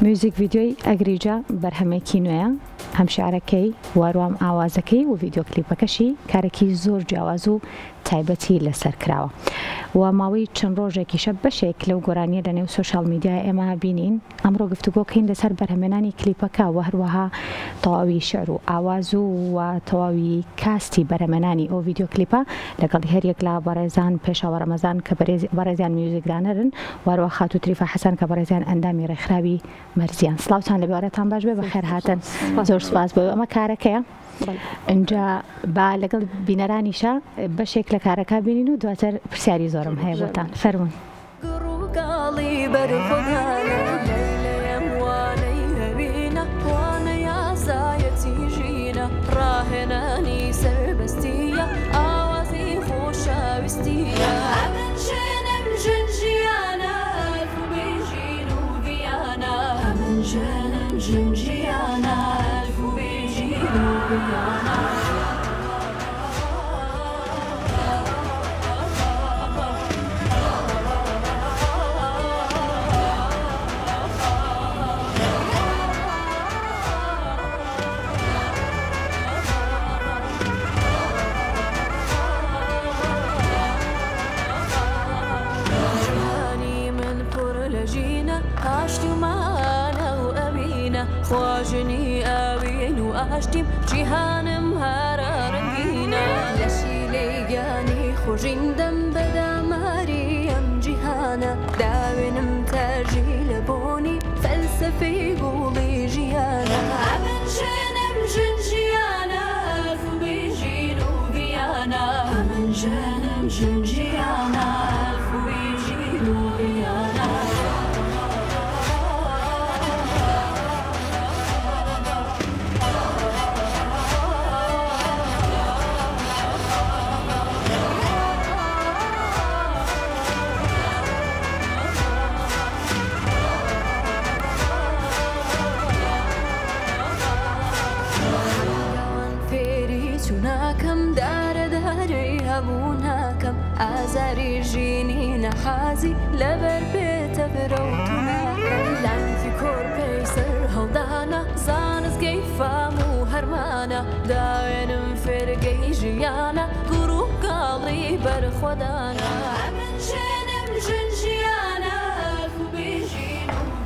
میوزیک ڤیدیۆی ئەگریجە بەرهەمێکی نوێیە، هەم شیعرەکەی و هەروەها ئاوازەکەی و ڤیدیۆ کلیپەکەشی کارێکی زۆر جیاواز و تایبەتی لەسەر کراوە و ماوەی چەند ڕۆژێکیشە بەشێک لەو گۆرانیە لە نێو سۆشیال میدیای ئێمە بینین. ئەمڕۆ گفتوگۆکەین لەسەر بەرهەمێنانی کلیپەکە و هەروەها تەواوی شعر و ئاواز و و تەواوی کاستی بەرهەمێنانی ئەو ڤیدیۆ کلیپە لەگەڵی هەریەک لە بەڕێزان پێشەوا ڕەمەزان کە بەڕێزیان میوزیکدانەرن و هەروەها خاتوو تریفە حەسەن کە بەڕێزیان ئەندامی ڕێکخراوی مەرزیان. سڵاوتان لێبێ ئارەتان باش بێ بەخێرهاتن. زۆر سوپاس بۆ ئەمە کارەکەیە. ئینجا با لەگەڵ بینەرانیشا بەشێک لە کارەکە بینین و دواتر پرسیاری زۆرم هەیە بۆتان. فەرموون.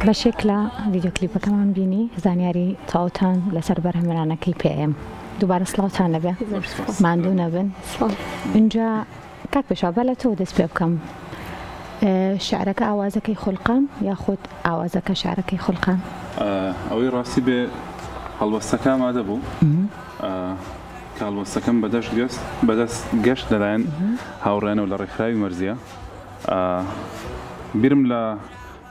بەشێک لە ڤیدیۆ کلیپەکەمان بینی زانیاری تەواوتان لەسەر بەرهەمێنانەکەی پێ ئێم دووبارە سڵاوتان لەبێ ماندوو نەبن اینجا کاک پێشوا با لە تۆ دەست پێ بکەم شعرەکە ئاوازەکەی خولقان یاخود ئاوازەکە شعرەکەی خولقان؟ ئەوەی ڕاستی بێ هەڵبەستەکە ئامادە بوو کە هەڵبەستەکەم بەدەست گەشت بەدەست گەشت لەلایەن هاوڕێیانەوە لە ڕێکخراوی مەرزیە بیرم لە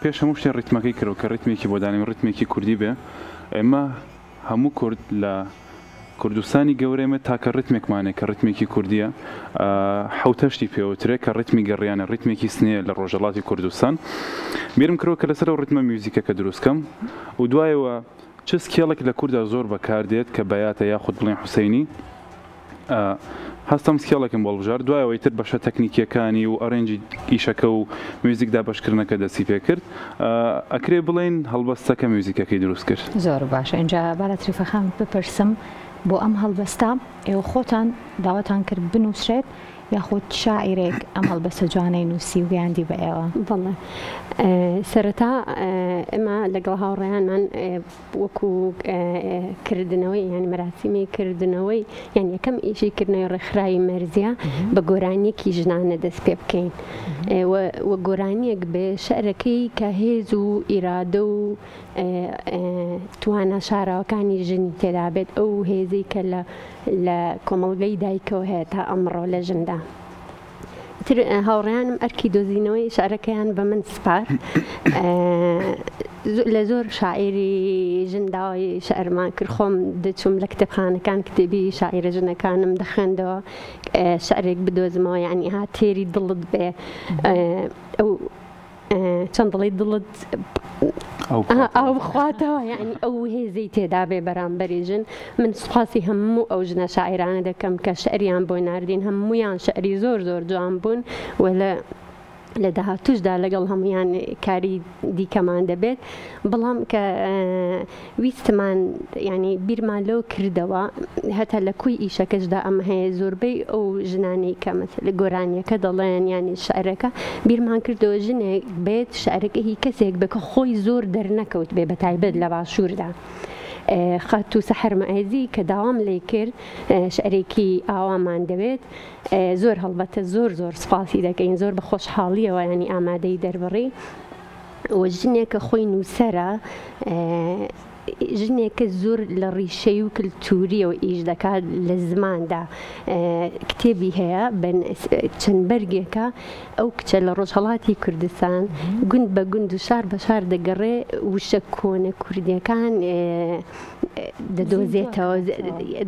پێش هەموو شتێ ڕیتمەکەی کردەوە کە ڕیتمێکی بۆ دانێم ڕیتمێکی کوردی بێ ئێمە هەموو کورد لە کوردستانی گەورە ئێمە تاکە ڕیتمێکمان هەیە کە ڕیتمێکی کوردییە حەوتەشتی پێوترێ کە ڕیتمی گەڕیانە ڕیتمێکی سنەیە لە ڕۆژهەڵاتی کوردستان بیرم کردەوە کە لەسەر ئەو ڕیتمە میوزیکەکە دروست کەم و دوایەوە چ scale ێک لە کوردا زۆر بەکار دێت کە بەیاتە یاخود بڵێن حوسەینی هەستم scale ێکم بۆ هەڵبژارد، دوایەوە ئیتر بەشە تەکنیکییەکانی و arrange ی ئیشەکە و میوزیک دابەشکردنەکە دەستی پێکرد. ئەکرێ بڵێین هەڵبەستەکە میوزیکەکەی دروست کرد. زۆر باشە ئینجا با لە تریفە خان بپرسم بۆ ئەم هەڵبەستە ئێوە خۆتان داواتان کرد بنووسرێت یاخود شاعیرێک ئەم هەڵبەستە جوانەی نووسی و گەیاندی بە ئێوە؟ بەڵێ سەرەتا ئێمە لەگەڵ هاوڕێیانمان وەکو کردنەوەی یانی مەراسیمی کردنەوەی یان یەکەم ئیشی کردنەوەی ڕێکخراوی مەرزیە بە گۆرانیەکی ژنانە دەست پێ بکەین و گۆرانیەک بێ شعرەکەی کە هێز و ئیرادە و توانا شاراوەکانی ژنی تێدا بێت ئەو هێزەی کە لە لە کۆمەڵگەی دایکەوە هەیە تا ئەمڕۆ لە ژندا. تر هاوڕێیانم ئەرکی دۆزینەوەی شعرەکەیان بە من سپارد. لە زۆر شاعیری ژن داوای شعرمان کرد، خۆم دەچووم لە کتێبخانەکان کتێبی شاعیرە ژنەکانم دەخوێندەوە شعرێک بدۆزمەوە، یعنی ها تێری دڵت بێ ئەو چەند دڵی دڵت ئاو بخواتەوە یعنی ئەو هێزەی تێدا بێ بەرامبەری ژن. من سوپاسی هەموو ئەو ژنە شاعیرانە دەکەم کە شعریان بۆ ناردین، هەموویان شعری زۆر زۆر جوان بوون و لە لە داهاتووشدا لەگەڵ هەموویان کاری دیکەمان دەبێت، بەڵام کە ویستمان یانی بیرمان لەوە کردەوە هەتا لە کۆی ئیشەکەشدا ئەمە هەیە زۆربەی ئەو ژنانەی کە مەسەلە گۆرانیەکە دەڵێن یانی شعرەکە بیرمان کردەوە ژنێک بێت شعرەکە هی کەسێک بێ کە خۆی زۆر دەرنەکەوت بێ بە تایبەت لە باشووردا. خاتوو سەحەر مەعێزی کە داوام لێ کرد شعرێکی ئاوامان دەوێت زۆر هەڵبەتە زۆر زۆر سوپاسی دەکەین زۆر بە خۆشحاڵیەوە ینی ئامادەی دەربڕی و ژنێکە خۆی نووسەرە ژنێکە زۆر لە ڕیشەی و کللتوریەوە ئیش دەکات لە زماندا کتێبی هەیە چەند بەرگێکە ئەو کچە لە ڕۆژهەڵاتی کوردستان گوند بە گوند و شار بە شار دەگەڕێ وشە کۆنە کوردیەکان دەدۆزێتەوە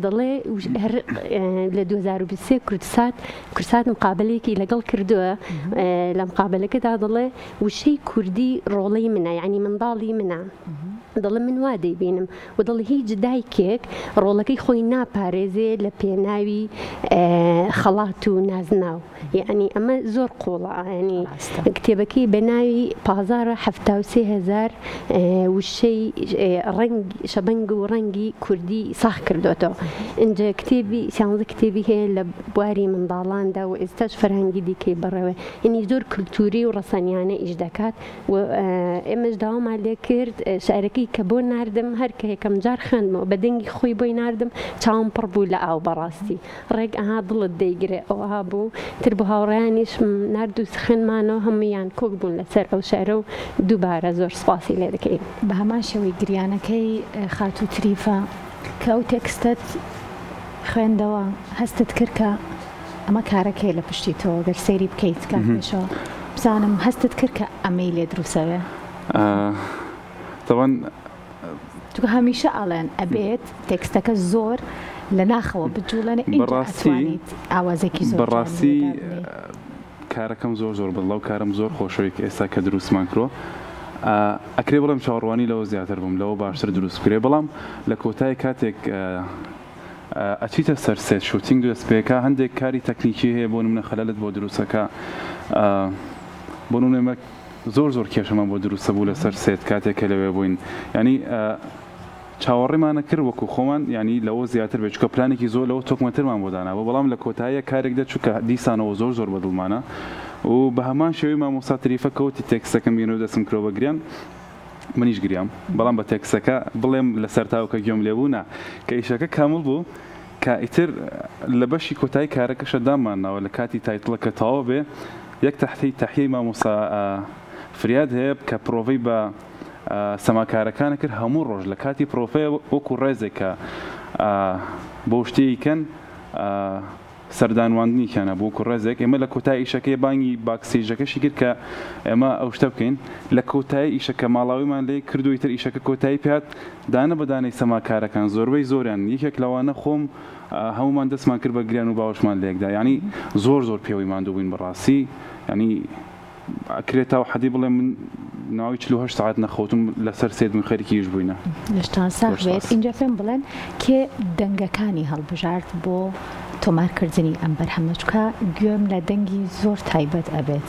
دەڵێ لە 2023 کوردسات کوردسات مقابلەیەکی لەگەڵ کردووە لە مقابلەکەدا دەڵێ وشەی کوردی ڕۆڵەی منە یعنی منداڵی منە دەڵێ من وا دەیبینم و دەڵێ هیچ دایکێک ڕۆڵەکەی خۆی ناپارێزێ لە پێناوی خەڵات و نازناو یەعنی ئەمە زۆر قوڵە یەعنی کتێبەکەی بە ناوی پازارە 73 هەزار وشەی ڕەنگ شەبەنگ و ڕەنگی کوردی ساخ کردوێتەوە ئینجا کتێبی سیانزە کتێبی هەیە لە بواری منداڵاندا و ئێستاش فەرهەنگی دیکەی بەڕێوە یەعنی زۆر کللتوری و ڕەسەنیانە ئیش دەکات و ئێمەش داوامان لێ کرد شعرەکەی کە بۆ ناردم هەر کە یەکەم جار خوێندمەوە بە دەنگی خۆی بۆی ناردم چاوم پڕ بوو لە ئاو بەڕاستی ڕێک ئەها دڵت دەیگرێ ئەوها بوو تر بۆ هاوڕێیانیشم نارد و خوێندمانەوە هەموویان کۆک بوون لەسەر ئەو شعرە و دووبارە زۆر سوپاسی لێ دەکەین. بە هەمان شێوەی گریانەکەی خاتوو تریفە کە ئەو تێکستەت خوێندەوە هەستت کرد کە ئەمە کارەکەیە لە پشتی تۆوە گەر سەیری بکەیت کاک پێشەوا بزانم هەستت کرد کە ئەمەی لێ دروسەوێ؟ تەبعەن چونکە هەمیشە ئەڵێن ئەبێت تێکستەکە زۆر لە ناخەوە بجوڵێنێ ئینجا بەڕاستی ئەتوانیت ئاوازێکی زۆر جوانی بۆ بەڕاستی دابنێی. کارەکەم زۆر زۆر بەدڵە و کارم زۆر خۆشەوێت کە ئێستا کە دروستمان کرۆ ئەکرێ بڵێم چاوەڕوانی لەوە زیاتر بووم لەوە باشتر دروست بکرێ بەڵام لە کۆتای کاتێک ئەچیتە سەر set shooting دەست پێکا هەندێک کاری تەکنیکی هەیە بۆ نمونە خەلەلت بۆ دروستەکە بۆ نمونە زۆر زۆر کێشەمان بۆ دروستە بوو لەسەر set کاتێک کە لەوێ بووین یانی چاوەڕێمانە کرد وەکو خۆمان یانی لەوە زیاتر بێت چونکە پلانێکی زۆر لەوە تۆکمەترمان بۆ دانابوو بەڵام لە کۆتاییە کارێک دەرچوو کە دیسانەوە زۆر زۆر بەدڵمانە و بە هەمان شێوەی مامۆستا تریفە کەوتی تێکستەکەم بینی و دەستم کرۆ بە گریان منیش گریام بەڵام بە تێکستەکە بڵێم لەسەر تاو کە گوێم لێ بوو نا کە ئیشەکە کامڵ بوو کە ئیتر لە بەشی کۆتایی کارەکەشە دامان ناوە لە کاتی title ە کە تەواو بێ یەک تەحتی تەحیەی مامۆستا فریاد هەیە کە پرۆڤەی بە سەماکارەکانە کرد هەموو ڕۆژ لە کاتی پرۆفەیە وەکو ڕێزێک کە بۆ شتێکی کەن سەردانواندنێکیان هەبوو وەکو ڕێزێک ئێمە لە کۆتای ئیشەکەی بانگی backstage ەکەشی کرد کە ئێمە ئەو شتە بکەین لە کۆتایی ئیشەکە ماڵاویمان لێ کرد و ئیتر ئیشەکە کۆتایی پێهات دانە بە دانەی سەماکارەکان زۆربەی زۆریان یەکێک لەوانە خۆم هەموومان دەستمان کرد بە گریان و باوەشمان لێکدا یانی زۆر زۆر پێوەی ماندوو بووین بەڕاستی یانی ئەکرێ تاو حەدی بڵێم من ناوی 48 سەعات نەخەوتم لەسەر set بووین خەریکی ئیش بووینە. لەشتان ساغ زۆر بێت سپاس. ئینجا پێم بڵێن کێ دەنگەکانی هەڵبژارد بۆ تۆمارکردنی ئەم بەرهەمە چونکە گوێم لە دەنگی زۆر تایبەت ئەبێت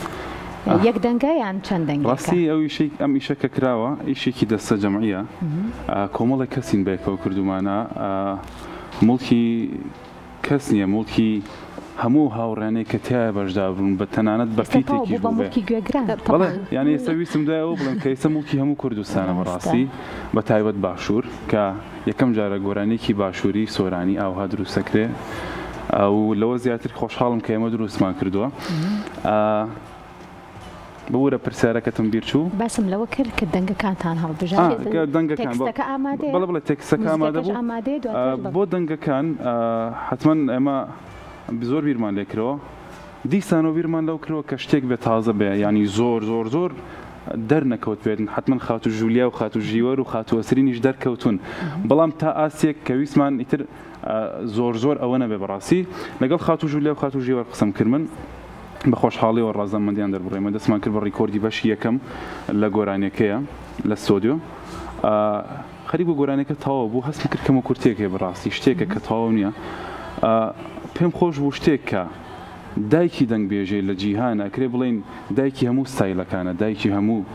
یەک دەنگە یان چەند دەنگێکە؟ ڕاستی ئەو ئیشەی ئەم ئیشە کە کراوە ئیشێکی دەستە جەمعیە کۆمەڵێک کەسین بەیەکەوە کردومانە موڵکی کەس نیە موڵکی هەموو هاوڕێیانەی کە تیایا بەشدار بوون بە تەنانەت بە ئێستا تەواو فیتێکیش بوو بە بووبێ موڵکی گوێگران بەڵێ تەبعەن. یانی ئێستا ویستم دوای ئەوە بڵێم کە ئێستا موڵکی هەموو کوردستانە ڕاستە. بەڕاستی بە تایبەت باشوور کە یەکەم جارە گۆرانیەکی باشووری سۆرانی ئاوها دروست دەکرێ و لەوە زیاتر خۆشحاڵم کە ئێمە دروستمان کردووە. ببورە پرسیارەکەتم بیر چوو. باسم لەوە کرد کە دەنگەکانتان هەڵبژارد. کە دەنگەکان تێکستەکە ئامادەیە؟ بەڵێ بەڵێ تێکستەکە ئامادە موزیکەکەش بوو. ئامادەیە دواتر بە. بۆ دەنگەکان حەتمەن ئێمە زۆر بیرمان لێ کرەوە. دیسانەوە بیرمان لەو کرەوە کە شتێک بێ تازە بێ یانی زۆر زۆر زۆر دەرنەکەوت بێت حەتمەن خاتوو ژولیا و خاتوو ژیوەر و خاتوو ئەسرینیش دەرکەوتوون بەڵام تا ئاستێک کە ویستمان ئیتر زۆر زۆر ئەوە نەبێ بەڕاستی لەگەڵ خاتوو ژولیا و خاتوو ژیوەر قسەم کرد من بە خۆشحاڵیەوە ڕەزامەندیان دەربڕی ئێمە دەستمان کرد بە record ی بەشی یەکەم لە گۆرانیەکەیە لە ستۆدیۆ خەریک بوو گۆرانیەکە تەواو بوو هەستم کرد کەمە کورتێک هەیە بەڕاستی شتێکە کە تەواو نییە پێم خۆش بوو شتێک کە دایکی دەنگبێژێ لە جیهان ئەکرێ بڵێین دایکی هەموو ستایلەکانە دایکی هەموو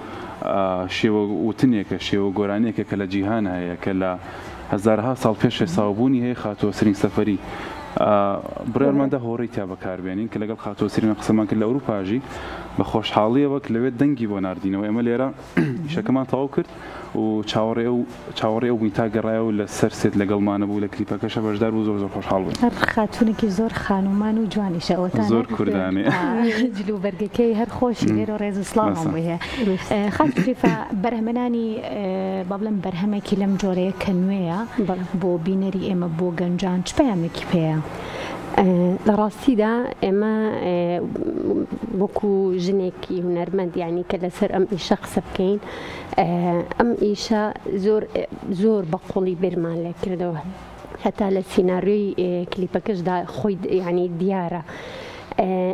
شێوە وتنێکە شێوە گۆرانیەکە کە لە جیهان هەیە کە لە هەزارەها ساڵ پێش ئێستاوە بوونی هەیە خاتوو سرین سەفەری بڕیارماندا هۆڕی تیا بەکاربێنین کە لەگەڵ خاتوو سرینە قسەمان کرد لە ئەوروپاژی بە خۆشحاڵیەوە کە لەوێ دەنگی بۆ ناردینەوە ئێمە لێرە ئیشەکەمان تەواو کرد و چاوەڕێ ئەو چاوەڕێ ئەو بووین تا گەڕایەوە لە سەر سێت لەگەڵمانە بوو لە کلیپەکەشە بەشدار بوو زۆر زۆر خۆشحاڵ بووین. هەر خاتوونێکی زۆر خانومان و جوانیشە ئەوەتا زۆر کوردانەیە. جل و بەرگەکەی هەر خۆشی لێرە ڕێز و سڵاومان بۆی هەیە. خاتوو شریفە بەرهەمهێنانی با بڵێم بەرهەمێکی لەم جۆرەیە کە نوێیە بۆ بینەری ئێمە بۆ گەنجان چ پەیامێکی پێیە؟ لە ڕاستیدا ئێمە وەکو ژنێکی هونەرمەند یانی کە لەسەر ئەم ئیشە قسە بکەین ئەم ئیشە زۆر زۆر بە قوڵی بیرمان لێ کردەوە هەتا لە سیناریۆی کلیپەکەشدا خۆی یانی دیارە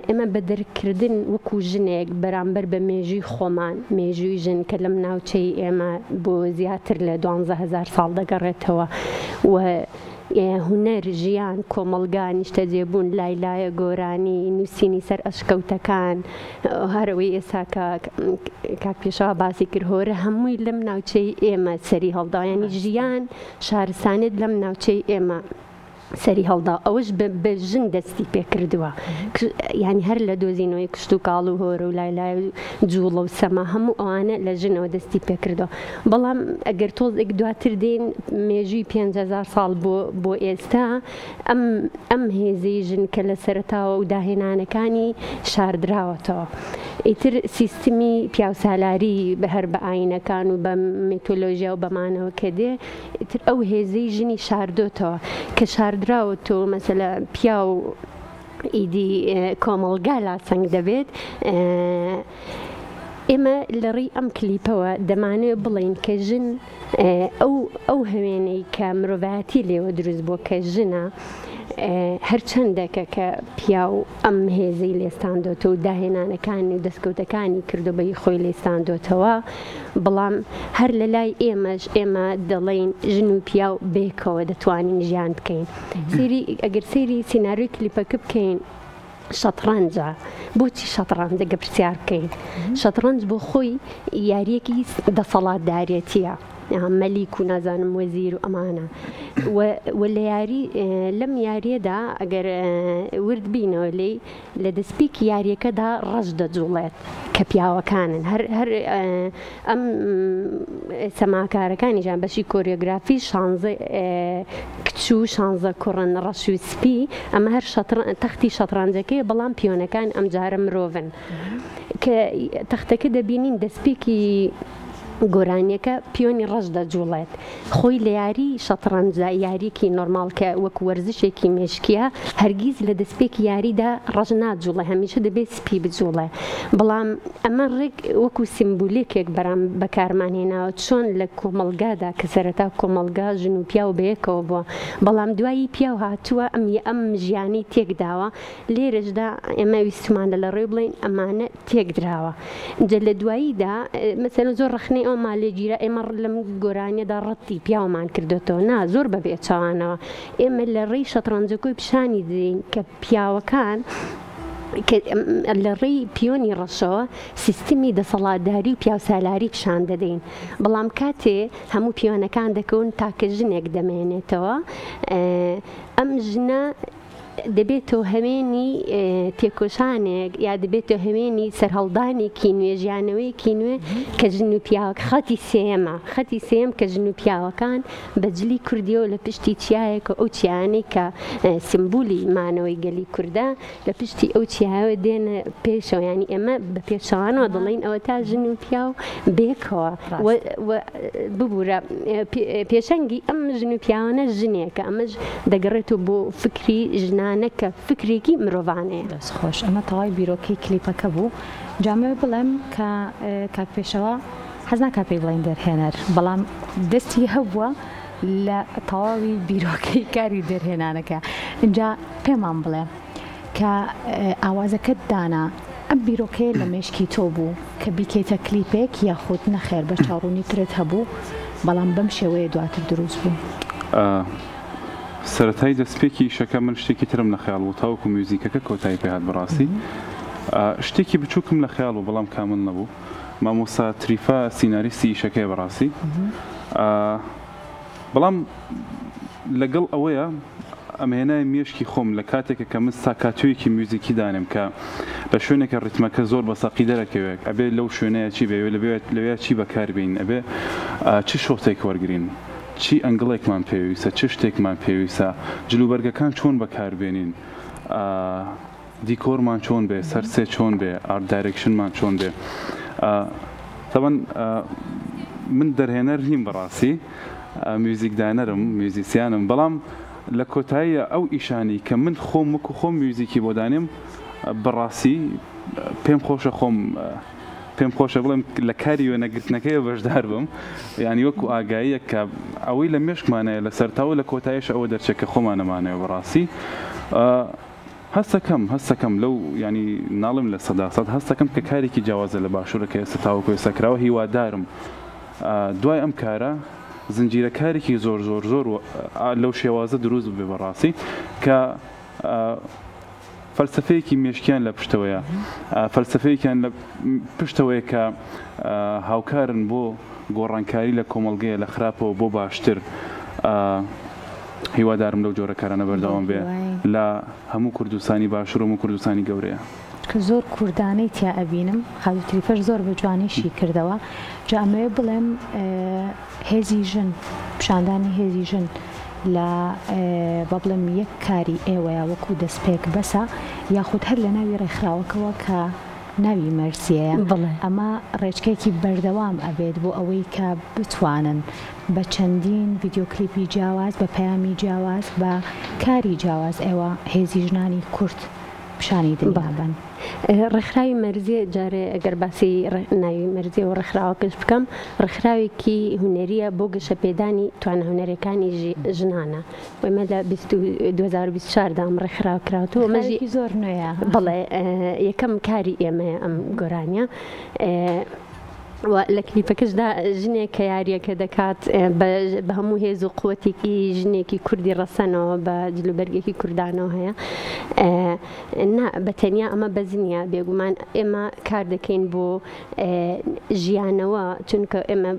ئێمە بە دەرکردن وەکو ژنێک بەرامبەر بە مێژووی خۆمان مێژووی ژن کە لەم ناوچەی ئێمە بۆ زیاتر لە دوانزە هەزار ساڵ دەگەڕێتەوە و هونەر، ژیان، کۆمەڵگا، نیشتەجێبوون، لایلایە، گۆرانی، نووسینی سەر ئەشکەوتەکان، هەر ئەوەی ئێستا کە کاک پێشەوا باسی کرد هۆرە هەمووی لەم ناوچەی ئێمە سەری هەڵدا یانی ژیان شارستانێت لەم ناوچەی ئێمە سەری هەڵدا ئەوەش بە ژن دەستی پێکردووە یانی هەر لە دۆزینەوەی کشتوکاڵ و هۆرە و لایلایە و جووڵە و سەما هەموو ئەوانە لە ژنەوە دەستی پێکردووە بەڵام ئەگەر تۆزێک دواتر دێین مێژووی 5000 ساڵ بۆ بۆ ئێستا ئەم ئەم هێزەی ژن کە لە سەرەتاوە و داهێنانەکانی شاردراوەتەوە ئیتر سیستمی پیاوسالاری بە هەر بە ئاینەکان و بە میتۆلۆژیا و بەمانەوە کە دێ ئیتر ئەو هێزەی ژنی شاردۆتەوە کە شاردراوەتەوە مەسەلە پیاو ئیدی کۆمەڵگا لاسەنگ دەبێت. ئێمە لە ڕێی ئەم کلیپەوە دەمانەوێت بڵێین کە ژن ئەو ئەو هەوێنەی کە مرۆڤایەتی لێوە دروست بووە کە ژنە هەرچەندەکە کە پیاو ئەم هێزەی لێستاندۆتەوە و داهێنانەکانی و دەستکەوتەکانی کردو بە هی خۆی لێستاندۆتەوە بەڵام هەر لە لای ئێمەش ئێمە دەڵێین ژن و پیاو بێکەوە دەتوانین ژیان بکەین سەیری ئەگەر سەیری سیناریۆی کلیپەکە بکەین شەتڕەنجە بۆچی شەتڕەنجە گە پرسیار بکەین شەتڕەنج بۆ خۆی یاریەکی دەسەڵاتدارێتیە مەلیک و نازانم وەزیر و ئەمانە و لە یاری لەم یاریەدا ئەگەر ورد بینەوە لێی لە دەستپێکی یاریەکەدا ڕەش دەجوڵێت کە پیاوەکانن هەر هەر ئەم سەماکارەکانیشان بەشی کۆریۆگرافی شانزە کچ و شانزە کوڕن ڕەش و سپی ئەمە هەر تەختی شەتڕەنجەکەیە بەڵام پیۆنەکان ئەمجارە مرۆڤن کە تەختەکە دەبینین دەستپێکی گۆرانیەکە پیۆنی ڕەش دەجوڵێت خۆی لە یاری شەتڕەنجدا یاریەکی نۆرماڵ کە وەک وەرزشێکی مێشکیە هەرگیز لە دەستپێکی یاریدا ڕەش ناجوڵێ هەمیشە دەبێت سپی بجوڵێ بەڵام ئەمە ڕێک وەکو سیمبولێکێک بەرام بەکارمان هێناوە چۆن لە کۆمەڵگادا کە سەرەتا کۆمەڵگا ژن و پیاو بەیەکەوە بووە بەڵام دوایی پیاو هاتووە ئەم ئەم ژیانەی تێکداوە لێرەشدا ئێمە ویستمانە لە ڕێ بڵێین ئەمانە تێکدراوە جا لە دواییدا مەسەلەن زۆر ڕەخنەی ئەومان لێ گیرا ئێمە لەم گۆرانیەدا ڕەتی پیاومان کردۆتەوە نا زۆر بە پێچەوانەوە ئێمە لە ڕێی شەتڕەنجەکۆی پیشانی دەدەین کە پیاوەکان لە ڕێی پیۆنی ڕەشەوە سیستمی دەسەڵاتداری و پیاوسالاری پیشان دەدەین بەڵام کاتێ هەموو پیۆنەکان دەکەون تاکە ژنێک دەمێنێتەوە ئەم ژنە دەبێتەوە هەوێنی تێکۆشانێک یا دەبێتە هەوێنی سەرهەڵدانێکی نوێ ژیانەوەیەکی نوێ کە ژن و پیاوەک خەتی سێیەمە خەتی سێیەم کە ژن و پیاوەکان بە جلی کوردیەوە لە پشتی چیایەکە ئەو چیانەی کە سمبولی مانەوەی گەلی کوردە لە پشتی ئەو چیایەوە دێنە پێشەوە یانی ئێمە بە پێچەوانەوە دەڵێین ئەوە تا ژن و پیاو بێکەوە ببوورە پێشەنگی ئەم ژن و پیاوانە ژنێکە ئەمەش دەگەڕێتەوە بۆ فکری ژنانە کە فکرێکی مرۆڤانەیە. دەست خۆش ئەمە تەواوی بیرۆکەی کلیپەکە بوو جا ئەمەوێ بڵێم کە کاک پێشەوا حەز ناکا پێی بڵێین دەرهێنەر بەڵام دەستی هەبووە لە تەواوی بیرۆکەی کاری دەرهێنانەکە ئینجا پێمان بڵێ کە ئاوازەکەت دانا ئەم بیرۆکەیە لە مێشکی تۆ بوو کە بیکەیتە کلیپێک یاخود نەخێر بەرچاوڕوونی ترت هەبوو بەڵام بەم شێوەیە دواتر دروست بوو؟ سەرەتای دەستپێکی ئیشەکە من شتێکی ترم لە خەیاڵ بوو تاوەکو میوزیکەکە کۆتایی پێ هات بەڕاستی شتێکی بچووکم لە خەیاڵ بوو بەڵام کامل نەبوو مامۆستا تریفە سیناریستی ئیشەکەیە بەڕاستی بەڵام لەگەڵ ئەوەیە ئەمهێنای مێشکی خۆم لە کاتێکە کە من ساکاتویەکی میوزیکی دانێم کە لە شوێنێکە ڕیتمەکە زۆر بە سەقی دەرەکەوێت ئەبێ لەو شوێنەیە چی بێ لەوێ چی بەکاربین ئەبێ چ shot ێک وەرگین چی angle ێکمان پێویستە، چ شتێکمان پێویستە، جلوبەرگەکان چۆن بەکاربێنین، دیکۆرمان چۆن بێ، سەر set چۆن بێ، art direction مان چۆن بێ. تەبەن من دەرهێنەر نیم بەڕاستی، میوزیک دانەرم، میوزیسیانم، بەڵام لە کۆتاییە ئەو ئیشانی کە من خۆم وەکو خۆم میوزیکی بۆ دانێم بەڕاستی پێم خۆشە خۆم پێم خۆشە بڵێم لە کاری وێنەگرتنەکەی بەشدار بم یانی وەکو ئاگاییەک کە ئەوەی لە مێشکمانەیە لە سەرتاوە لە کۆتایش ئەوە دەرچێت کە خۆمانەمانەوە بەڕاستی هەستەکەم هەستەکەم لەو ینی ناڵم 100% هەستەکەم کە کارێکی جیاوازە لە باشوورە کە ئێستا تاوەکو ئێستا کراوە هیوادارم دوای ئەم کارە زنجیرە کارێکی زۆر زۆر زۆر لەو شێوازە دروست بێ بەڕاستی کە فەلسەفەیەکی مێشکیان لە پشتەوەیە، فەلسەفەیەکیان لە پشتەوەیە کە هاوکارن بۆ گۆڕانکاری لە کۆمەڵگەیە لە خراپەوە بۆ باشتر. هیوادارم لەو جۆرە کارانە بەردەوام بێ لە هەموو کوردستانی باشوور و هەموو کوردستانی گەورەیە. کە زۆر کوردانەی تیا ئەبینم خاتوو تریفەش زۆر بە جوانی شی کردەوە جا ئەمەوێ بڵێم هێزی ژن پیشاندانی هێزی ژن لە با بڵێم یەک کاری ئێوەیە وەکو دەستپێک بەسە یاخود هەر لە ناوی ڕێکخراوەکەوە کە ناوی مەرزیەیە بەڵێ. ئەمە ڕێچکەیەکی بەردەوام ئەبێت بۆ ئەوەی کە بتوانن بە چەندین ڤیدیۆ کلیپی جیاواز بە پەیامی جیاواز بە کاری جیاواز ئێوە هێزی ژنانی کورد پیشانی دنیا بەن. ڕێکخراوی مەرزیە جارێ ئەگەر باسی ناوی مەرزیە و ڕێکخراوەکەش بکەم ڕێکخراوێکی هونەریە بۆ گەشەپێدانی توانا هونەریەکانی ژنانە و ئێمە لە 2024 دا ئەم ڕێکخراوە کراوەتەوە ئەمە ڕێکخراوێکی زۆر نوێیە. بەڵێ یەکەم کاری ئێمەیە ئەم گۆرانیە و لە کلیپەکەشدا ژنێک کە یارییەکە دەکات بە هەموو هێز و قوتێکی ژنێکی کوردی ڕەسەنەوە بە جلوبەرگێکی کوردانەوە هەیە نا بە تەنیا ئەمە بەس نییە بێگومان ئێمە کار دەکەین بۆ ژیانەوە چونکە ئێمە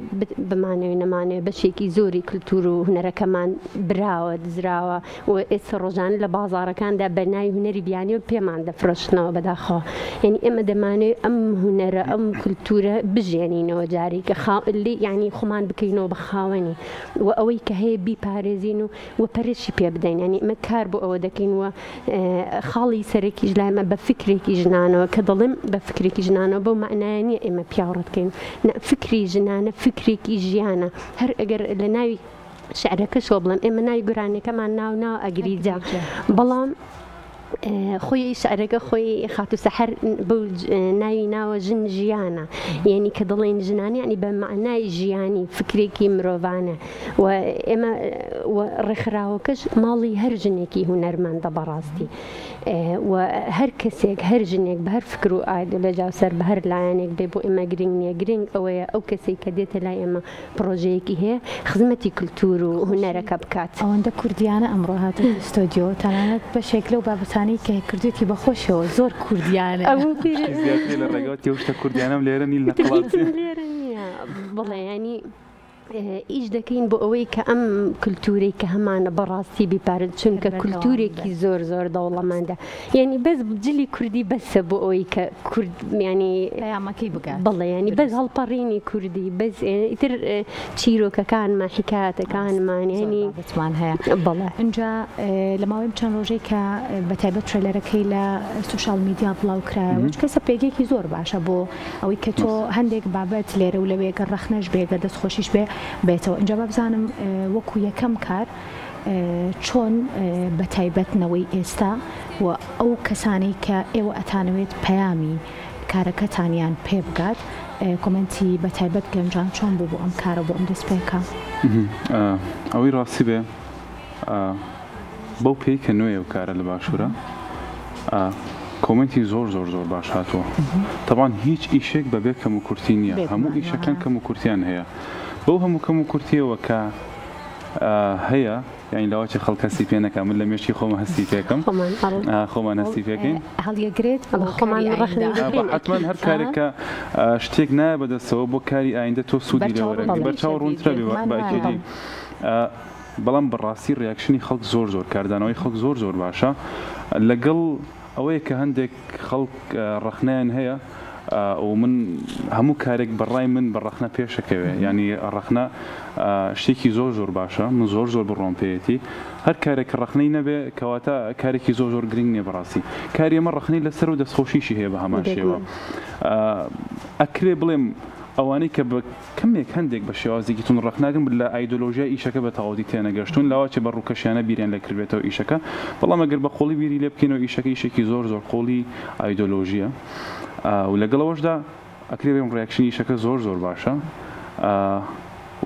بمانەوێ نەمانەوێ بەشێکی زۆری کلتور و هونەرەکەمان براوە دزراوە و ئێستا ڕۆژانە لە بازاڕەکاندا بە ناوی هونەری بیانیەوە پێمان دەفرۆشنەوە بەداخەوە یعنی ئێمە دەمانەوێت ئەم هونەرە ئەم کلتورە بژێنینەوە جاری کە یعنی خۆمان بکەینەوە بە خاوەنی و ئەوەی کە هەیە بیپارێزین و و پەرشی پێ بدەین یعنی ئێمە کار بۆ ئەوە دەکەین و خاڵی سەرەکیش لای ئێمە بە فکرێکی ژنانەوە کە دەڵێم بە فکرێکی ژنانەوە بەو مەعنایە نییە ئێمە پیاو ڕەتکەین نا فکری ژنانە فکرێکی ژیانە هەر ئەگەر لە ناوی شعرەکەشەوە بڵێم ئێمە ناوی گۆرانیەکەمان ناو ناو ئەگریجە بەڵام خۆی شعرەکە خۆی خاتو سەحەر بەو ناوی ناوە ژن ژیانە یعنی کە دەڵێن ژنان یعنی بە مەعنای ژیانی فکرێکی مرۆڤانە و ئێمە ڕێکخراوەکەش ماڵی هەر ژنێکی هونەرمەندە بەڕاستی و هەر کەسێک هەر ژنێک بە هەر فکر و ئایدۆلۆژیا و سەر بە هەر لایەنێک بێ بۆ ئێمە گرنگ نییە گرنگ ئەوەیە ئەو کەسێک کە دێتە لای ئێمە پڕۆژەیەکی هەیە خزمەتی کلتور و هونەرەکە بکات. ئەوەندە کوردیانە ئەمڕۆ هاتۆتە ستۆدیۆ، تەنانەت بەشێک لەو بابەتانەی کە کردوویەتی بە خۆشیەوە زۆر کوردیانەیە. شتی زیاتری لە ڕێگا وتی ئەو شتە کوردیانەم لێرە نین لە قەڵادزێ. هیچم لێرە نییە بڵێ یانی ئیش دەکەین بۆ ئەوەی کە ئەم کلتورەی کە هەمانە بەڕاستی بیپارێزین چونکە کلتورێکی زۆر زۆر دەوڵەمەندە یانی بەس جلی کوردی بەسە بۆ ئەوەی کە کورد یانی پەیامەکەی بگات. بەڵێ یانی بەس هەڵپەڕینی کوردی بەس ئیتر چیرۆکەکانمان حیکایەتەکانمان یانی زۆر بابەتمان هەیە. بەڵێ. ئینجا لە ماوەی ئەم چەند ڕۆژەی کە بە تایبەت trailer ەکەی لە social media بڵاو کرایەوە چونکە ئێستا پێگەیەکی زۆر باشە بۆ ئەوەی کە تۆ هەندێک بابەت لێرە و لەوێ گەر ڕەخنەش بێ گەر دەستخۆشیش بێ بێتەوە ئینجا با بزانم وەکوو یەکەم کار چۆن بە تایبەت نەوەی ئێستا و ئەو کەسانەی کە ئێوە ئەتانەوێت پەیامی کارەکەتانیان پێ بگات کۆمێنتی بە تایبەت گەنجان چۆن بوو بۆ ئەم کارە بۆ ئەم دەستپێکە؟ ئەوەی ڕاستی بێ بەو پێی کە نوێیە و کارە لە باشوورە کۆمێنتی زۆر زۆر زۆر باش هاتووە تەبان هیچ ئیشێک بەبێ کەم و کورتی نییە هەموو ئیشەکان کەم و کورتیان هەیە بەو هەموو کەم و کورتیەوە کە. هەیە یانی لەوەچێ خەڵک هەستی پێ نەکا من لە مێشکی خۆمە هەستی پێکەم خۆمان هەستی پێکەین هەڵیەگرێت خۆمان ڕەخنەی دەکەین. حەتمەن هەر کارێک کە شتێک نایە بەدەستەوە بۆ کاری ئایندە تۆ سوودی لێ وەرەگری بەرچاو ڕوونترە بێ بە ئەکیدی بەڵام بەڕاستی reaction ی خەڵک زۆر زۆر کاردانەوەی خەڵک زۆر زۆر باشە لەگەڵ ئەوەیە کە هەندێک خەڵک ڕەخنەیان هەیە و من هەموو کارێک بەڕای من بە ڕەخنە پێشەکەوێ یانی ڕەخنە شتێکی زۆر زۆر باشە من زۆر زۆر بڕوام پێیەتی هەر کارێک کە ڕەخنەی نەبێ کەواتە کارێکی زۆر زۆر گرنگ نییە بەڕاستی کاری ئەمە ڕەخنەی لەسەر و دەستخۆشیشی هەیە بە هەمان شێوە ئەکرێ بڵێم ئەوانەی کە بە کەمێک هەندێک بە شێوازێکی توند ڕەخنەگرن لە ئایدۆلۆژیای ئیشەکە بە تەواوەتی تێنەگەشتوون، لاوەچێ بە ڕووکەشیانە بیریان لێ کردبێتەوە ئیشەکە، بەڵام ئەگەر بە قووڵی بیری لێ بکەینەوە ئیشەکە ئیشێکی زۆر زۆر قووڵی ئایدۆلۆژییە و لەگەڵ ئەوەشدا ئەکرێ بڵێم reaction ی ئیشەکە زۆر زۆر باشە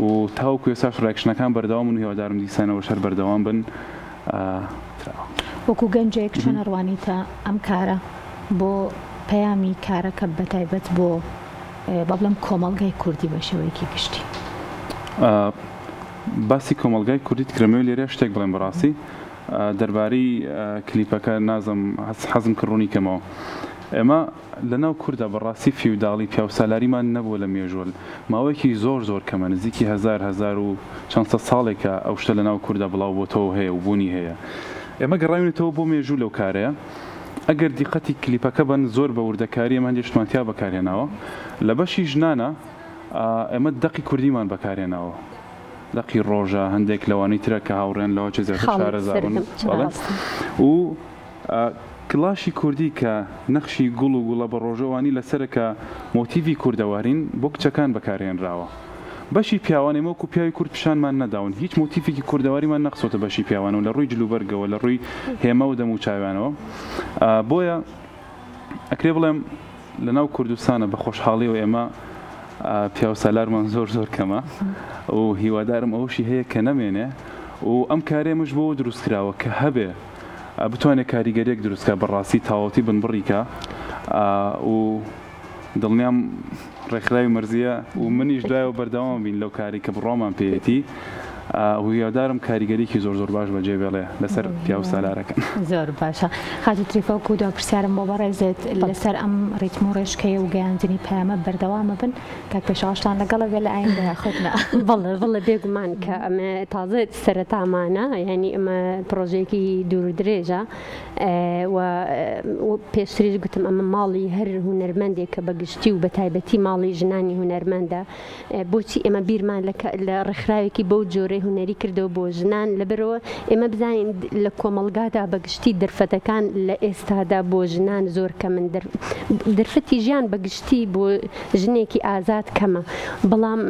و تاوەکو ئێستاش reaction ەکان بەردەوامن و هیوادارم دیسانەوەش هەر بەردەوام بن. وەکو گەنجێک چۆن ئەڕوانیتە ئەم کارە بۆ پەیامی کارەکە بەتایبەت بۆ با بڵێم کۆمەڵگای کوردی بە شێوەیەکی گشتی. باسی کۆمەڵگای کوردیت کرد ئەمەوێ لێرە شتێک بڵێم بەڕاستی دەربارەی کلیپەکە نازم حەزم کرد ڕوونی کەمەوە ئێمە لەناو کوردا بەڕاستی فیوداڵی پیاوسالاریمان نەبووە لە مێژوەل ماوەیەکی زۆر زۆر کەمە نزیکی هەزار 1200 ساڵێکە ئەو شتە لەناو کوردا بڵاو بۆتەوە هەیە و بوونی هەیە ئێمە گەڕاوینەتەوە بۆ مێژوو لەو کارەیە ئەگەر دیقەتی کلیپەکە بەن زۆر بە وردەکاری ئێمە هەندێک شتمان تیا بەکارهێناوە لە بەشی ژنانە ئێمە دەقی کوردیمان بەکارهێناوە دەقی ڕۆژە هەندێک لەوانەی ترە کە هاوڕێن لەوە چێ زیاتر شارەزابن و کلاشی کوردی کە نەخشی گوڵ و گوڵە بە ڕۆژەوانی لەسەرە کە مۆتیڤی کوردەوارین بۆ کچەکان بەکارهێنراوە. بەشی پیاوان ئێمە وەکو پیاوی کورد پیشانمان نەداون، هیچ مۆتیفێکی کوردەواریمان نەخستۆتە بەشی پیاوانەوە لە ڕووی جلوبەرگەوە، لە ڕووی هێما و دەموچاویانەوە. بۆیە ئەکرێ بڵێم لەناو کوردستانە بە خۆشحاڵیەوە ئێمە پیاوسالارمان زۆر زۆر کەمە و هیوادارم ئەوشی هەیە کە نەمێنێ و ئەم کارەی ئێمەش بۆ دروست کراوە کە هەبێ بتوانێت کاریگەریەک دروست کا بەڕاستی تاوەتی بنبڕی کا و دڵنیام ڕێکخراوی مەرزیە و منیش دوایەوە بەردەوام بین لەو کارەی کە بڕوامان پێیەتی و هیوادارم کاریگەریەکی زۆر زۆر باش بەجێ بێڵێ لەسەر پیاو سالارەکان. زۆر باشە خاتوو تریفە وەکو دوا پرسیارم بۆ بەڕێزت لەسەر ئەم ڕیتم و ڕێچکەیە و گەیاندنی پەیامە بەردەوامە بن کاک پێشەواشتان لەگەڵە بێ لە ئایندە یاخود نا؟ بەڵێ بەڵێ بێگومان کە ئەمە تازە سەرەتامانە یانی ئەمە پڕۆژەیەکی دوور و درێژە و پێشتریش گوتم ئەمە ماڵی هەر هونەرمەندێکە بە گشتی و بە تایبەتی ماڵی ژنانی هونەرمەندە بۆچی ئێمە بیرمان لە ڕێکخراوێکی بەو جۆرەی هونەری کردەوە بۆ ژنان لەبەرەوە ئێمە بزانین لە کۆمەڵگادا بە گشتی دەرفەتەکان لە ئێستادا بۆ ژنان زۆر کەمن دەرفەتی ژیان بە گشتی بۆ ژنێکی ئازاد کەمە بەڵام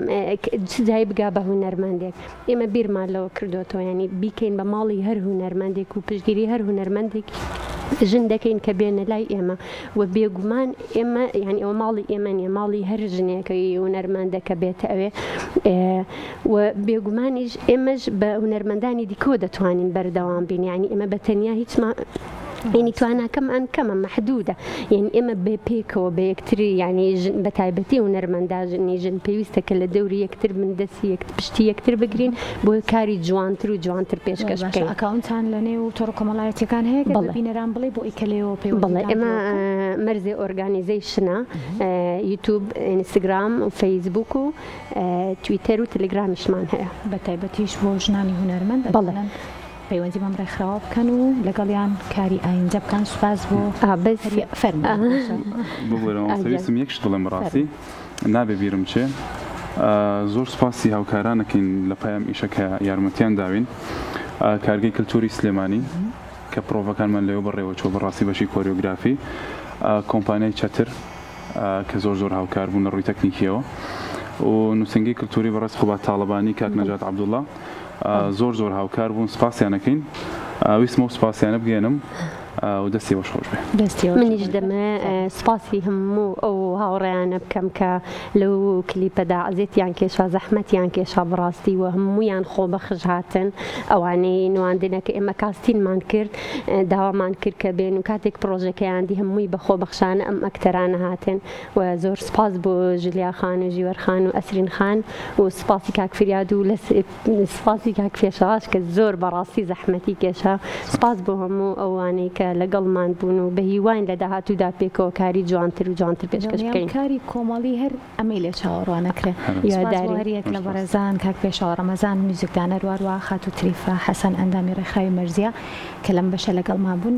چ جای بگا بە هونەرمەندێک ئێمە بیرمان لەوە کردۆتەوە یانی بیکەین بە ماڵی هەر هونەرمەندێک و پشتگیری هەر هونەرمەندێکی ژن دەکەین کە بێنە لای ئێمە و بێگومان ئێمە یانی ئەوە ماڵی ئێمە نیە ماڵی هەر ژنێکەی هونەرمەندە کە بێتە ئەوێ و بێگومانیش ئێمەش بە هونەرمەندانی دیکەوە دەتوانین بەردەوام بین یانی ئێمە بە تەنیا هیچمان یعنی تواناکەمان کەمە مەحدودە یعنی ئێمە بێ پێکەوە بە یەکتری یعنی ژن بە تایبەتی هونەرمەندا ژنی ژن پێویستە کە لە دەوری یەکتر بن دەستی یەک پشتی یەکتر بگرین بۆ کاری جوانتر و جوانتر پێشکەش بکەین. باشە ئەکاونتان لە نێو تۆڕە کۆمەڵایەتیەکان هەیە گەر بە بینەران بڵێی بۆ ئەوی کە لێوە پەیوەندیتان بەڵێ ئێمە مەرزێ ئۆرگانیزەیشنە یوتوب ئینستگرام و فەیسبوک و تویتەر و تلگرامیشمان هەیە. بە تایبەتیش بۆ ژنانی هونەرمەند ئەتوانن پەیوەندی بەم ڕێکخراوە بکەن و لەگەڵیان کاری ئایندە بکەن سوپاس بۆ فەرموو. ببورە مامۆستا ویستم یەک شت بڵێم بەڕاستی نابێ بیرم بچێ زۆر سوپاسی هاوکاران ئەکەین لە پای ئەم ئیشە کە یارمەتیان داوین کارگەی کلتوری سلێمانی کە پرۆڤەکانمان لەوێ بەڕێوە چووە بەڕاستی بەشی کۆریۆگرافی کۆمپانیای چەتر کە زۆر زۆر هاوکار بوون لە ڕووی تەکنیکیەوە و نووسنگەی کلتوری بەڕێز قوباد تاڵەبانی کاک نەجات عەبدوڵا زۆر زۆر هاوکار بوون سپاسیان ئەکەین ویستم ئەو سپاسیانە بگەێنم. و دەستی ئێوەش خۆش بێ. دەستی ئێوەش منیش خۆش بێ. دەمەوێ سوپاسی هەموو ئەو هاوڕێیانە بکەم کە لەو کلیپەدا عەزێتیان کێشا، زەحمەتیان کێشا بەڕاستی و هەموویان خۆبەخش هاتن، ئەوانەی نواندنەکە ئێمە کاستینمان کرد، داوامان کرد کە بێن و کاتێک پڕۆژەکەیان دی هەمووی بە خۆبەخشانە ئەم ئەکتەرانە هاتن و زۆر سوپاس بۆ ژلیا خان و ژیوەر خان و ئەسرین خان و سوپاسی کاک فریاد و سوپاسی کاک پێشەواش کە زۆر بەڕاستی زەحمەتی کێشا، سوپاس بۆ هەموو ئەوانەی کە لەگەڵمان بوون و بەهیواین لە داهاتوودا پێکەوە کاری جوانتر و جوانتر پێشکەش دڵنیام بکەین. کاری کۆمەڵی هەر ئەمەی لێ چاوەڕوان ئەکرێ. سوپاس بۆ هیوادارین. هەریەک لە بەڕێزان کاک پێشەوا ڕەمەزان میوزیکدانەر واروە خاتوو تریفە حەسەن ئەندامی ڕێکخراوی مەرزیە کە لەم بەشە لەگەڵمان بوون.